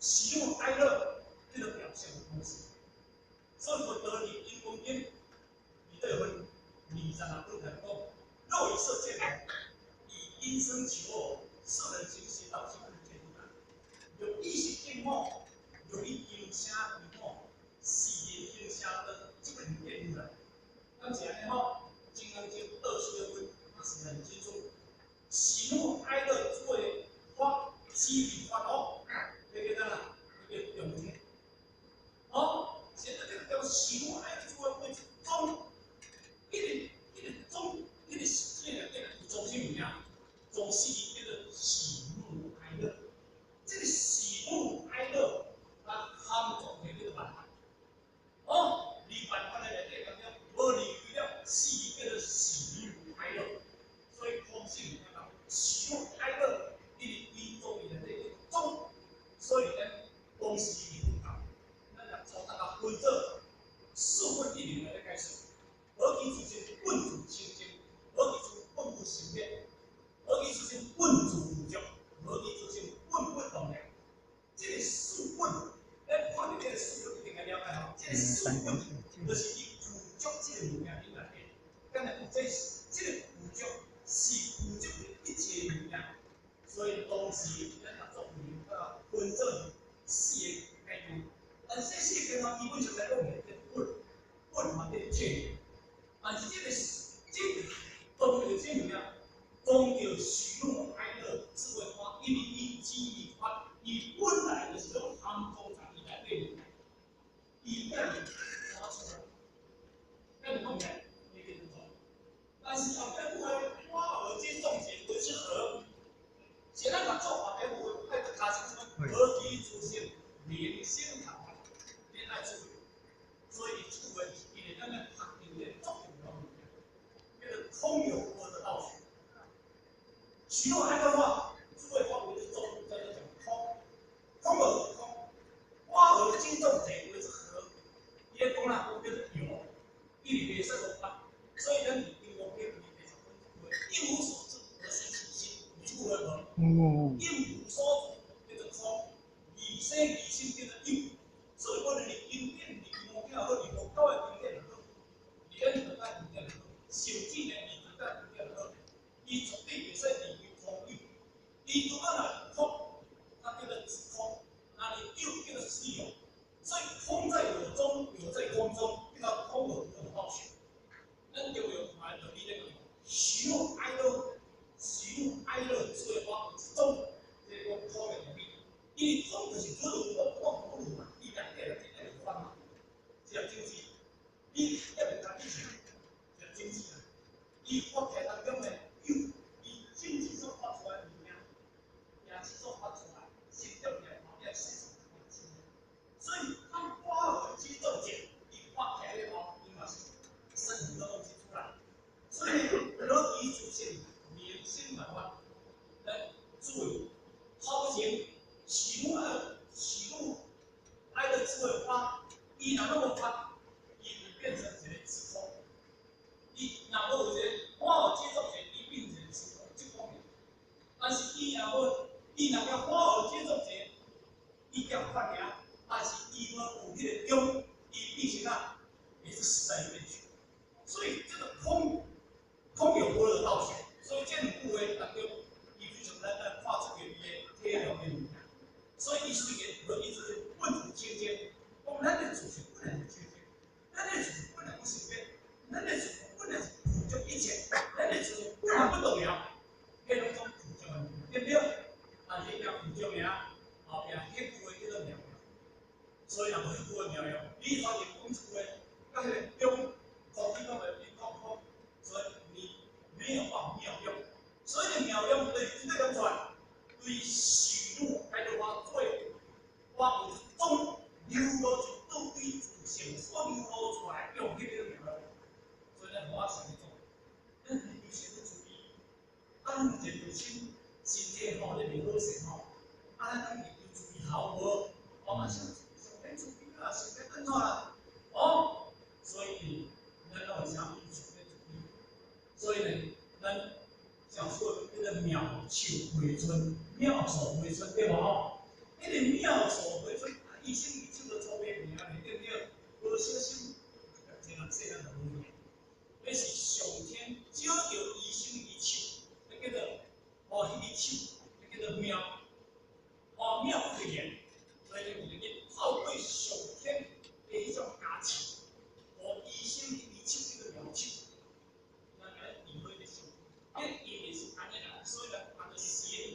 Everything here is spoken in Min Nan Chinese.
喜怒哀樂這個表現的方式。所以佛陀佇《金剛經》伊對分26分來講，若以色見人，以音聲求偶，是人行邪道，行不見不來。欲以色見母，欲以音聲求母，是人行邪道，這個唔見如來。敢是按呢吼？《金剛經》26分，它是很清楚。喜怒哀樂諸的法，起彼法哦，這個啥？這個中體。哦，現在這個叫喜怒哀樂諸的為中，一個一個中，一個這個這個中心物件，中四叫做喜怒哀樂。這個喜怒哀樂，它含藏佇這個萬法。哦，離萬法的內底當中，無離開了四叫做喜怒哀樂。所以空性講喜怒哀樂，伊伊中伊內底中，所以咱當時佇佛教，咱若從大家分做四分一靈來解釋。何其自性本自清淨，何其自本無生滅，何其自性本自具足，何其自性本不動搖。這個四本，咱看著這個四本一定愛了解吼。這個四本就是伊具足這個物件頂內底，敢若有這這個具足是具足的一切物件，所以當時咱若做啊分做四個階段。但是這四個階段基本上來講是本本嘛，這個切。但是這個這個當著這物件，當著喜怒哀樂智慧花，因為伊只伊發，伊本來就是攏含藏在伊內底，伊家己發出來，咱就講起來，你叫做。但是後壁句話，花而皆眾結為之和，是咱若做後壁句話，愛加上什麼？何其自性，靈性同法，你愛注意。所以這句話是因為咱咧學定的足重要物件，叫做空有不二的道學。喜怒哀樂話，諸位發為之中，叫做講空，空而空，花而皆眾結為之和。伊咧講啦，叫做有，伊是袂使無法，所以咱佇金剛經裡面講，應無所住而生其心，有這句話無？應無所住叫做空，異生異心叫做有。所以無論佇經典、佇金剛經也好，佇佛教的經典也好，佇咱道教經典也好，甚至呢佇佛教經典也好，伊絕對袂使離開空有。伊如果若是空，它叫做自空；若是有，叫做實有。所以空在有中，有在空中，叫做空有不二的道學。咱中藥看的道理咧講，喜怒哀樂，喜怒哀樂智慧花之中，這個講空的道理。因為空就是如如不動不如嘛，伊內底內底愛發嘛，這個種子，你抑袂家己想，這個種子啊，伊發起來當中呢，有伊種子所發出來的物件，影子所發出來，心中的後壁是所以當花而皆眾結，伊發起來了後，伊嘛是生很多東西出來。所以何其自性，明心萬法，來注意，頭前喜怒哀喜怒哀樂智慧花，伊若攏無發，伊會變成一個自空。伊若無有一個花而皆眾結，伊變成一個自空，這方面。但是伊若無，伊若叫花而皆眾結，伊叫發芽，但是伊無有彼個中，伊變成啊，也是死在裡面去。所以這個空，空有不二的道學，所以這兩句話當中，伊非常咱來看出個伊的體用的物件。所以伊雖然無伊就是本自清淨，講咱的自性本來就清淨，咱的自性本來不生滅，咱的自性本來是具足一切，咱的自性本來不動搖，彼攏總具足的物件，對不對？但是伊若具足爾，後壁彼句話叫做妙用。所以若無彼句話妙用，你發現講一句話，佮彼個中空氣攏會變空空，所以你沒有辦法妙用。所以你妙用就是這個出來，對喜怒哀樂花做花有中流露出倒對自性所流露出來，用彼個妙用。所以咱我想去做，咱必須去注意，啊，咱有一個身身體吼，咧袂好勢吼，啊，咱當要注意好無？哦，啊，想想欲注意啦，想欲按怎啦？哦，所以咱攏會啥物想欲注意？所以呢，咱常說叫做妙手回春，妙手回春對無吼？彼个妙手回春，醫生伊手就粗白爾，對毋對？無小心，這人世人就無去。彼是上天照著醫生伊手，彼叫做哦，彼個手，彼叫做妙，哦妙慧眼，所以伊就去透過上天的彼種加持，予醫生伊手叫做妙手，咱來體會的是，彼因為是按呢啦，所以咱按做邪。